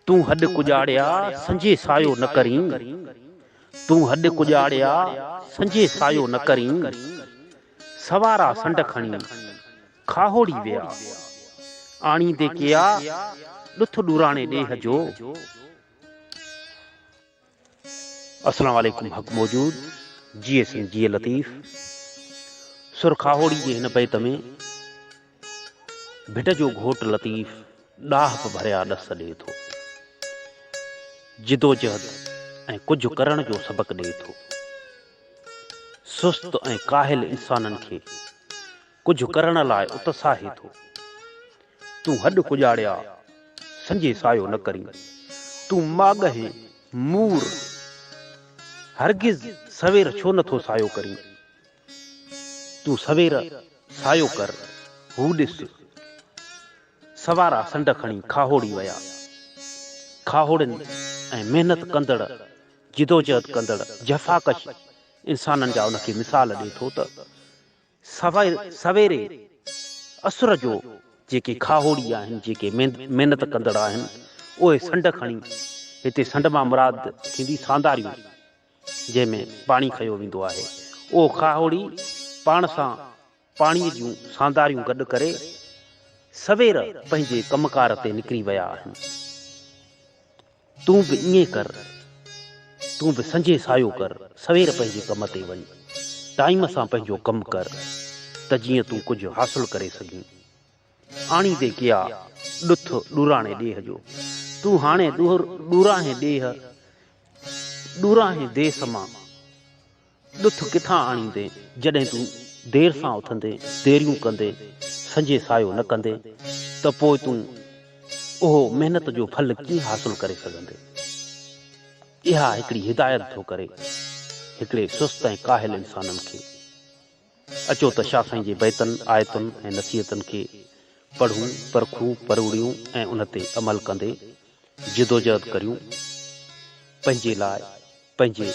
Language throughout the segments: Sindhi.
تون هڏ ڪڄاڙيا، سنجهي سايو نه ڪرين. تون هڏ ڪڄاڙيا، سنجهي سايو نه ڪرين. سوارا سنڊ کڻي، کاهوڙي ويا. آڻيندي ڪيا، ڏٿ ڏوراڻي ڏيهه جو. السلام عليڪم حق موجود جيئي سنڌ جيئي لطيف سر کاهوڙي جي هن بيت ۾ ڀٽ جو گهوٽ لطيف ڏاهپ ڀريا ڏس ڏئي ٿو جدوجهد ۽ ڪجهه ڪرڻ جو سبق ڏئي ٿو سست ۽ ڪاهل انسانن کي ڪجهه ڪرڻ لاء اتساهي ٿو. تون هڏ ڪڄاڙيا، سنجهي سايو نه ڪرين. تون ماڳهين مور، هرگز سوير ڇو نه ٿو سايو ڪرين. تون سوير سايو ڪر، هو ڏس، سوارا سنڊ کڻي کاهوڙي ويا. کاهوڙين ۽ محنت ڪندڙ، جدوجهد ڪندڙ، جفاڪش انسانن جا ان کي مثال ڏئي ٿو ته سويري اسر جو جيڪي کاهوڙي آهن، جيڪي محنت ڪندڙ آهن، اهي سنڍ کڻي، هتي سنڍ مان مراد ٿيندي سانداريون، جنهن ۾ پاڻي کنيو ويندو آهي، اهو کاهوڙي پاڻ سان پاڻيء جون سانداريون گڏ ڪري سوير پنهنجي ڪم ڪار تي نڪري ويا آهن. تون به ائين ڪر. تون به سنجهي سايو ڪر، سوير پنهنجي ڪم تي وڃ. ٽائيم سان پنهنجو ڪم ڪر ته جيئن تون ڪجهه حاصل ڪري سگهين. آڻيندي ڪيا ڏٿ ڏوراڻي ڏيهه جو. تون هاڻي ڏوراهين ڏيهه، ڏوراهين ديس مان. ڏٿ ڪٿان آڻيندين، جڏهن تون دير سان اٿندين، ديريون ڪندين، سنجهي سايو نه ڪندين ته پوء تون اهو محنت جو ڦل ڪيئن حاصل ڪري سگهندين؟ اها هڪڙي هدايت ٿو ڪري هڪڙي سست ۽ ڪاهل انسانن کي. اچو ته شاهه سائين جي بيتن، آيتن ۽ نصيحتن کي پڙهون، پرکون، پروڙيون ۽ ان تي عمل ڪندي جدوجهد ڪريون پنهنجي لاء پنهنجي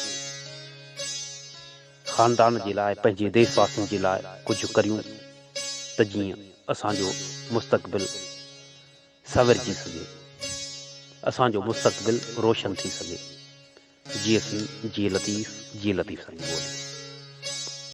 خاندان جي لاء پنهنجي ديس واسين جي لاء ڪجهه ڪريون ته جيئن اسان جو مستقبل سنورجي سگهي اسان جو مستقبل روشن ٿي سگهي جيئي سنڌ جيئي لطيف جيئي لطيف سائين جي ٻولي.